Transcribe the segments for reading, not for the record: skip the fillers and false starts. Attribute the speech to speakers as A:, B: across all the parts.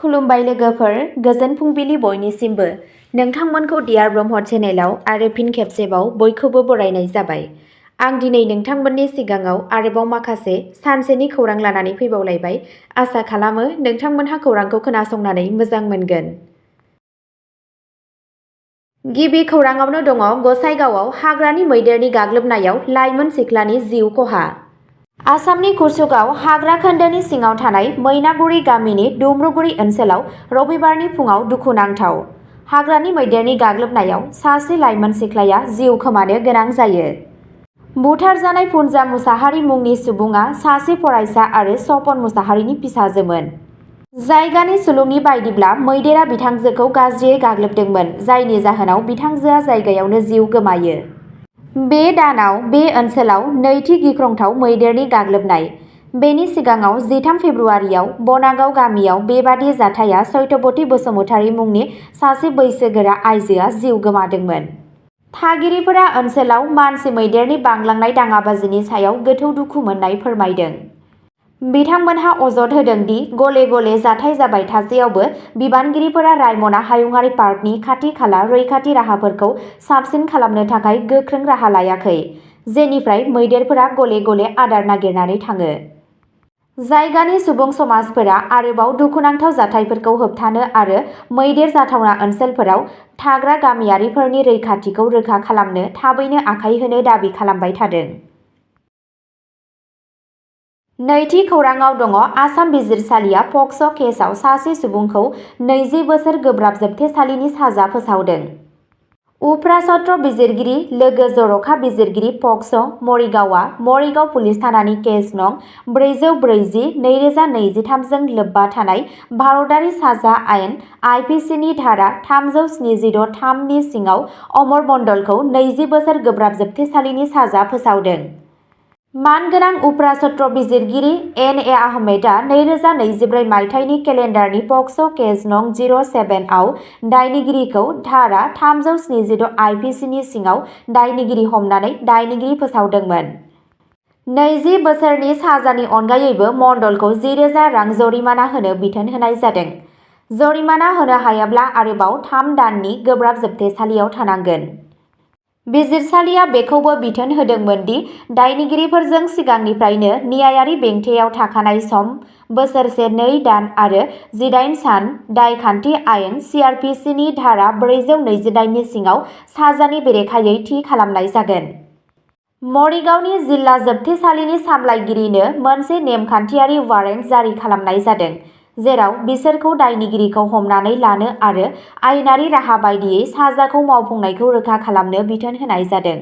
A: खुलुमबाय लोगोफोर, गोजोन फुंबिलि बयनिसिमबो। नोंथांमोनखौ डियार ब्रह्म चेनेलाव आरो फिन खेबसेबाव बयखौबो बरायनाय जाबाय। आं दिनै नोंथांमोननि सिगाङाव आरोबाव माखासे सानसेनि खौरां लानानै फैबावलायबाय। आसा खालामो नोंथांमोनहा खौरांखौ खोनासंनानै मोजां मोनगोन। गिबि खौराङावनो दङ गसाइगावआव हाग्रानि मैदेरनि गाग्लोबनायाव लाइमोन सिख्लानि जिउ खहा। आसामनि कुर्चुकआव हाग्रा खोन्दोनि सिङाव थानाय मैनागुरि गामिनि दुम्रुगुरि ओनसोलाव रबिबारनि फुङाव दुखुनांथाव हाग्रानि मैदेरनि गाग्लोबनायाव सासे लाइमोन सिख्लाया जिउ खोमानो गोनां जायो। बुथारजानाय फुनजा मुसाहारि मुंनि सुबुङा सासे फरायसा आरो सपन मुसाहारिनि फिसाजोमोन। जायगानि सुलुंनि बायदिब्ला मैदेरा बिथांजोखौ गाज्रियै गाग्लोबदोंमोन, जायनि जाहोनाव बिथांजोआ जायगायावनो जिउ गोमायो। बे दानाव बे ओनसोलाव नैथि गिख्रंथाव मैदेरनि गाग्लोबनाय। बेनि सिगाङाव 13 फेब्रुआरियाव बनागाव गामियाव बेबादि जाथाया सत्यबती बसुमतारी मुंनि सासे बैसोगोरा आइजोआ जिउ गोमादोंमोन। थागिरिफोरा ओनसोलाव मानसि मैदेरनि बांलांनाय दाङाबाजिनि सायाव गोथौ दुखु मोननाय फोरमायदों। बिथांमोनहा अजद होदों दि गले गले जाथाय जाबाय थासेयावबो बिबानगिरिफोरा रायमना हायुङारि पार्कनि खाथि खाला रैखाथि राहाफोरखौ साबसिन खालामनो थाखाय गोख्रों राहा लायाखै, जेनिफ्राय मैदेरफोरा गले गले आदार नागिरनानै थाङो। जायगानि सुबुं समाजफोरा आरोबाव दुखुनांथाव जाथायफोरखौ होबथानो आरो मैदेर जाथावना ओनसोलफोराव थाग्रा गामियारिफोरनि रैखाथिखौ रोखा खालामनो थाबैनो आखाय होनो दाबि खालामबाय थादों। नैथि खौराङाव दङ आसाम बिजिरसालिया पक्स' केसआव सासे सुबुंखौ 20 बोसोर गोब्राब जोबथेसालिनि साजा फोसावदों। उफ्रा सत्र बिजिरगिरि लोगो जर'खा बिजिरगिरि पक्स' मरिगावआ मरिगाव पुलिस थानानि केस नं 440/2023 जों लोब्बा थानाय भारतारि साजा आयेन आइपिसिनि धारा 376(3) नि सिङाव अमर मण्डलखौ 20 बोसोर गोब्राब जोबथेसालिनि साजा फोसावदों। मानगोनां उफ्रा सत्र बिजिरगिरि एन.ए. आहमेदआ 2024 मायथाइनि केलेन्डारनि पक्स' केस नं 07 आव दायनिगिरिखौ धारा 376 आइपिसिनि सिङाव दायनिगिरि हमनानै दायनिगिरि फोसावदोंमोन। 20 बोसोरनि साजानि अनगायैबो मण्डलखौ 10,000 रां जरिमाना होनो बिथोन होनाय जादों। जरिमाना होनो हायाब्ला आरोबाव 3 दाननि गोब्राब जोबथेसालियाव थानांगोन। बिजिरसालिया बेखौबो बिथोन होदोंमोन दि दायनिगिरिफोरजों सिगांनिफ्रायनो न्यायारि बेंथेयाव थाखानाय सम बोसोरसे 2 दान आरो 18 सान दायखान्थि आयेन सिआरपिसिनि धारा 428 नि सिङाव साजानि बेरेखायै थि खालामनाय जागोन। मरिगावनि जिल्ला जोबथेसालिनि सामलायगिरिनो मोनसे नेमखान्थियारि वारेन्ट जारि खालामनाय जादों, जेराव बिसोरखौ दायनिगिरिखौ हमनानै लानो आरो आयेनारि राहा बायदियै साजाखौ मावफुंनायखौ रोखा खालामनो बिथोन होनाय जादों।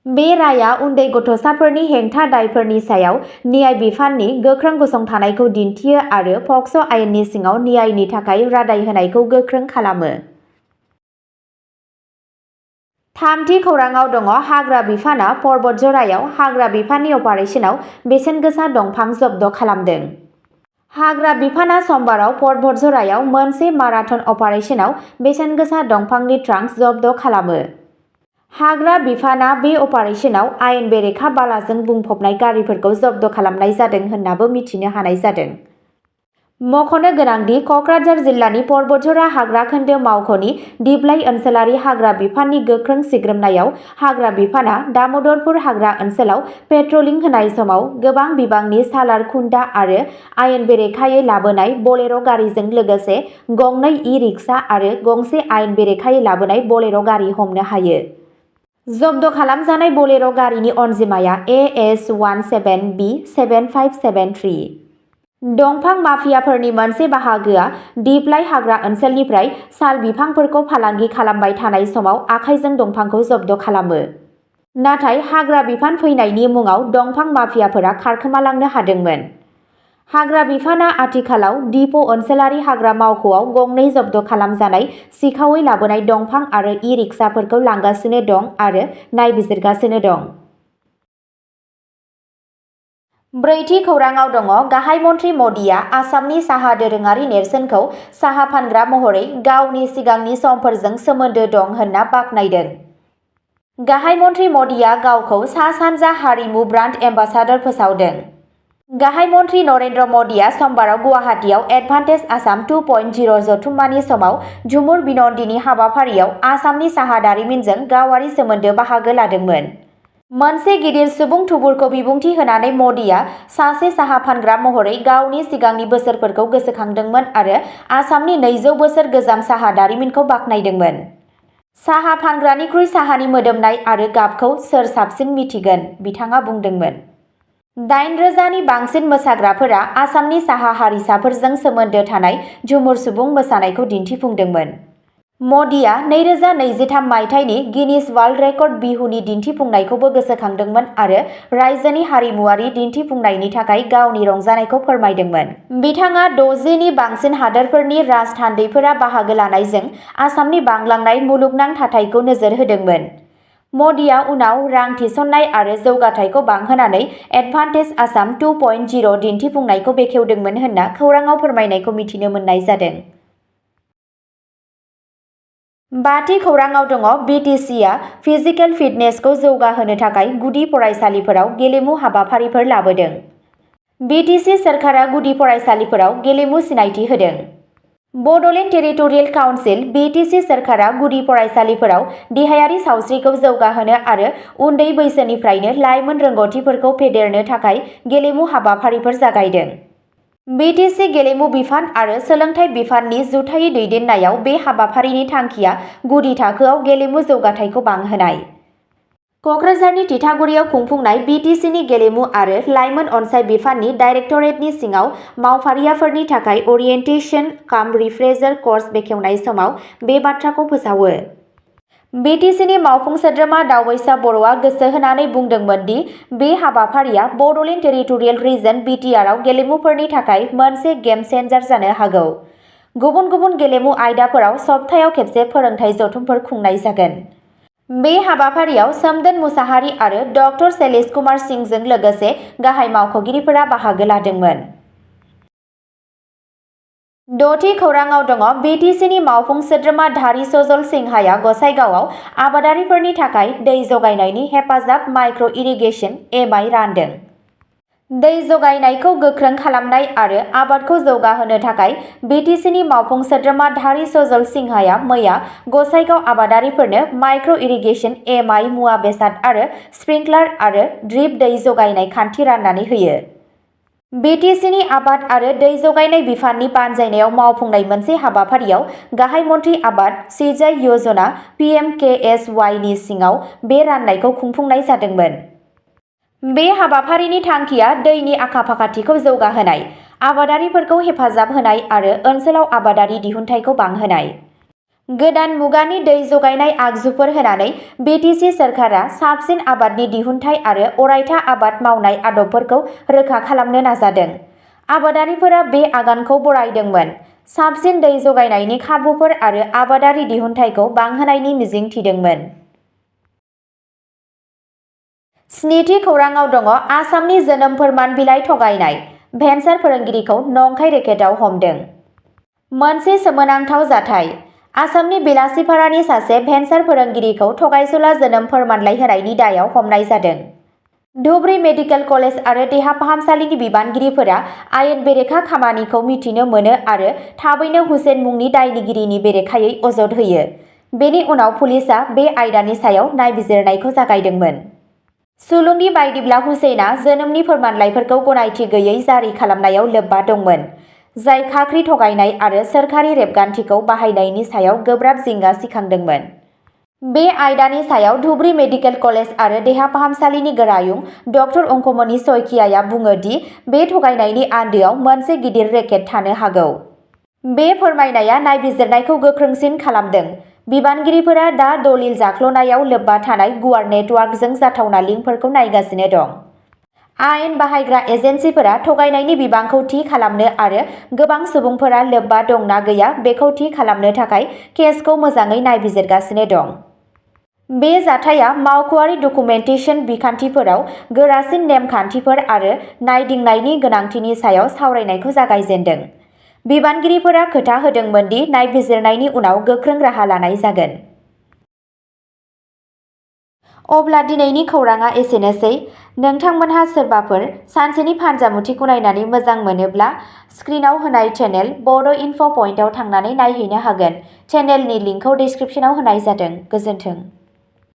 A: बे राया उन्दै गथ'साफोरनि हेंथा दायफोरनि सायाव न्याय बिफाननि गोख्रों गसंथानायखौ दिन्थियो आरो पक्स' आयेननि सिङाव न्यायनि थाखाय रादाय होनायखौ गोख्रों खालामो। थामथि खौराङाव दङ हाग्रा बिफानआ पर्बतझरायाव हाग्रा बिफाननि अपारेसनाव बेसेनगोसा दंफां जब्द खालामदों। हाग्रा बिफानआ समबाराव पर्बतझरायाव मोनसे माराथन अपारेसनाव बेसेनगोसा दंफांनि ट्रांक जब्द खालामो। हाग्रा बिफानआ बे अपारेसनाव आयेन बेरेखा बालाजों बुंफबनाय गारिफोरखौ जब्द खालामनाय जादों होन्नाबो मिथिनो हानाय जादों। मख'नो गोनांदि कक्राझार जिल्लानि पर्बतझरा हाग्रा खोन्दो मावख'नि दिप्लाइ ओनसोलारि हाग्रा बिफाननि गोख्रों सिग्रोमनायाव हाग्रा बिफानआ दामोदरपुर हाग्रा ओनसोलाव पेट्रलिं होनाय समाव गोबां बिबांनि सालार खुन्दा आरो आयेन बेरेखायै लाबोनाय बलेर' गारिजों लोगोसे गंनै इ-रिक्सा आरो गंसे आयेन बेरेखायै लाबोनाय बलेर' गारि हमनो हायो। जब्द खालामजानाय बलेर' गारिनि अनजिमाया AS17B7573। दंफां माफियाफोरनि मोनसे बाहागोआ दिप्लाइ हाग्रा ओनसोलनिफ्राय साल बिफांफोरखौ फालांगि खालामबाय थानाय समाव आखाइजों दंफांखौ जब्द खालामो। नाथाय हाग्रा बिफान फैनायनि मुङाव दंफां माफियाफोरा खारखोमालांनो हादोंमोन। हाग्रा बिफानआ आथिखालाव दिप' ओनसोलारि हाग्रा मावख'आव गंनै जब्द खालामजानाय सिखावै लाबोनाय दंफां आरो इ-रिक्साफोरखौ लांगासिनो दं आरो नायबिजिरगासिनो दं। ब्रैथि खौराङाव दङ गाहाय मन्थ्रि मदिया आसामनि साहा दोरोङारि नेरसोनखौ साहा फानग्रा महरै गावनि सिगांनि समफोरजों सोमोन्दो दं होन्ना बाख्नायदों। गाहाय मन्थ्रि मदिया गावखौ सा-सानजा हारिमु ब्रान्ड एम्बासाडर फोसावदों। गाहाय मन्त्रि नरेन्द्र मदिया समबाराव गुवाहाटीआव एडभान्टेज आसाम 2.0 जथुम्मानि समाव झुमुर बिनन्दिनि हाबाफारियाव आसामनि साहा दारिमिनजों गावारि सोमोन्दो बाहागो लादोंमोन। मोनसे गिदिर सुबुं थुबुरखौ बिबुंथि होनानै मदिया सासे साहा फानग्रा महरै गावनि सिगांनि बोसोरफोरखौ गोसोखांदोंमोन आरो आसामनि 200 बोसोर गोजाम साहा दारिमिनखौ बाख्नायदोंमोन। साहा फानग्रानिख्रुइ साहानि मोदोमनाय आरो गाबखौ सोर साबसिन मिथिगोन, बिथाङा बुंदोंमोन। 8,000नि बांसिन मोसाग्राफोरा आसामनि साहा हारिसाफोरजों सोमोन्दो थानाय झुमुर सुबुं मोसानायखौ दिन्थिफुंदोंमोन। मदिया 2023 मायथाइनि गिनिज वार्ल्ड रेकर्ड बिहुनि दिन्थिफुंनायखौबो गोसोखांदोंमोन आरो रायजोनि हारिमुआरि दिन्थिफुंनायनि थाखाय गावनि रंजानायखौ फोरमायदोंमोन। बिथाङा 60नि बांसिन हादोरफोरनि राजथान्दैफोरा बाहागो लानायजों आसामनि बांलांनाय मुलुगनां थाथायखौ नोजोर होदोंमोन। मदिया उनाव रां थिसननाय आरो जौगाथायखौ बांहोनानै एडभान्टेज आसाम 2.0 दिन्थिफुंनायखौ बेखेवदोंमोन होनना खौरांआव फोरमायनायखौ मिथिनो मोननाय जादों। बाथि खौरांआव दङ BTCआ फिजिकेल फिटनेसखौ जौगाहोनो थाखाय गुदि फरायसालिफोराव गेलेमु हाबाफारिफोर लाबोदों। BTC सोरखारा गुदि फरायसालिफोराव गेलेमु सिनायथि होदों। बड'लेण्ड टेरिटरियेल काउन्सिल BTC सोरखारा गुदि फरायसालिफोराव देहायारि सावस्रिखौ जौगाहोनो आरो उन्दै बैसोनिफ्रायनो लाइमोन रोंग'थिफोरखौ फेदेरनो थाखाय गेलेमु हाबाफारिफोर जागायदों। BTC गेलेमु बिफान आरो सोलोंथाइ बिफाननि जुथायै दैदेननायाव बे हाबाफारिनि थांखिया गुदि थाखोआव गेलेमु जौगाथायखौ बांहोनाय। क'क्राझारनि तितागुरियाव खुंफुंनाय BTCनि गेलेमु आरो लाइमोन अनसाइ बिफाननि डाइरेक्टरेटनि सिङाव मावफारियाफोरनि थाखाय अरियेन्टेसन काम रिफ्रेजार कर्स बेखेवनाय समाव बे बाथ्राखौ फोसावो। BTCनि मावफुं सोद्रोमा दावबायसा बर'आ गोसो होनानै बुंदोंमोन दि बे हाबाफारिया बड'लेण्ड टेरिटरियेल रिजन BTRआव गेलेमुफोरनि थाखाय मोनसे गेम चेन्जार जानो हागौ। गुबुन गुबुन गेलेमु आयदाफोराव सप्तायाव खेबसे फोरोंथाय जथुमफोर खुंनाय जागोन। बे हाबाफारियाव सोमदोन मुसाहारि आरो डक्टर शैलेश कुमार सिंहजों लोगोसे गाहाय मावख'गिरिफोरा बाहागो लादोंमोन। द'थि खौरांआव दङ BTCनि मावफुं सोद्रोमा धारि सजल सिंहाया गसाइगावआव आबादारिफोरनि थाखाय दै जगायनायनि हेफाजाब माइक्र' इरिगेसन एमआइ रानदों। दै जगायनायखौ गोख्रों खालामनाय आरो आबादखौ जौगाहोनो थाखाय BTCनि मावफुं सोद्रोमा धारि सजल सिंहाया मैया गसाइगाव आबादारिफोरनो माइक्र' इरिगेसन एमआइ मुवा बेसाद आरो स्प्रिंकलार आरो ड्रिप दै जगायनाय खान्थि राननानै होयो। BTCनि आबाद आरो दै जगायनाय बिफाननि बानजायनायाव मावफुंनाय मोनसे हाबाफारियाव गाहाय मन्थ्रि आबाद सिंचाई योजना PMKSY नि सिङाव बे राननायखौ खुंफुंनाय जादोंमोन। बे हाबाफारिनि थांखिया दैनि आखा-फाखाथिखौ जौगाहोनाय, आबादारिफोरखौ हेफाजाब होनाय आरो ओनसोलाव आबादारि दिहुनथायखौ बांहोनाय। गोदान मुगानि दै जगायनाय आगजुफोर होनानै BTC सोरखारा साबसिन आबादनि दिहुनथाय आरो अरायथा आबाद मावनाय आदबफोरखौ रोखा खालामनो नाजादों। आबादारिफोरा बे आगानखौ बरायदोंमोन, साबसिन दै जगायनायनि खाबुफोर आरो आबादारि दिहुनथायखौ बांहोनायनि मिजिं थिदोंमोन। स्निथि खौरांआव दङ आसामनि जोनोम फोरमान बिलाइ थगायनाय, भेन्सार फोरोंगिरिखौ नंखाय रेकेटआव हमदों। मोनसे सोमोनांथाव जाथाय। आसामनि बेलासिपारानि सासे भेन्सार फोरोंगिरिखौ थगायसुला जोनोम फोरमानलाइ होनायनि दायाव हमनाय जादों। धुबरी मेडिकेल कलेज आरो देहा फाहामसालिनि बिबानगिरिफोरा आयेन बेरेखा खामानिखौ मिथिनो मोनो आरो थाबैनो हुसेन मुंनि दायनिगिरिनि बेरेखायै अजद होयो। बेनि उनाव पुलिसआ बे आयदानि सायाव नायबिजिरनायखौ जागायदोंमोन। सुलुंनि बायदिब्ला हुसेनआ जोनोमनि फोरमानलाइफोरखौ गनायथि गैयै जारि खालामनायाव लोब्बा दंमोन, जाय खाख्रि थगायनाय आरो सोरखारि रेबगान्थिखौ बाहायनायनि सायाव गोब्राब जिंगा सिखांदोंमोन। बे आयदानि सायाव धुबरी मेडिकेल कलेज आरो देहा फाहामसालिनि गोरायुं डक्टर अंकमणि सइकियाआ बुङो दि बे थगायनायनि आन्दोआव मोनसे गिदिर रेकेट थानो हागौ। बे फोरमायनाया नायबिजिरनायखौ गोख्रोंसिन खालामदों। बिबानगिरिफोरा दा दलिल जाख्ल'नायाव लोब्बा थानाय गुवार नेटवार्कजों जाथावना लिंकफोरखौ नायगासिनो दं। आयेन बाहायग्रा एजेन्सिफोरा थगायनायनि बिबांखौ थि खालामनो आरो गोबां सुबुंफोरा लोब्बा दं ना गैया बेखौ थि खालामनो थाखाय केसखौ मोजाङै नायबिजिरगासिनो दं। बे जाथाया मावख'आरि डकुमेन्टेसन बिखान्थिफोराव गोरासिन नेमखान्थिफोर आरो नायदिंनायनि गोनांथिनि सायाव सावरायनायखौ जागायजेनदों। बिबानगिरिफोरा खोथा होदोंमोन दि नायबिजिरनायनि उनाव गोख्रों राहा लानाय जागोन। अब्ला दिनैनि खौराङा एसेनोसै। नोंथांमोनहा सोरबाफोर सानसेनि फानजामुथिखौ नायनानै मोजां मोनोब्ला स्क्रिनाव होनाय चेनेल बड' इनफ' पइन्टआव थांनानै नायहैनो हागोन। चेनेलनि लिंकखौ डिस्क्रिप्शनाव होनाय जादों। गोजोन्थों।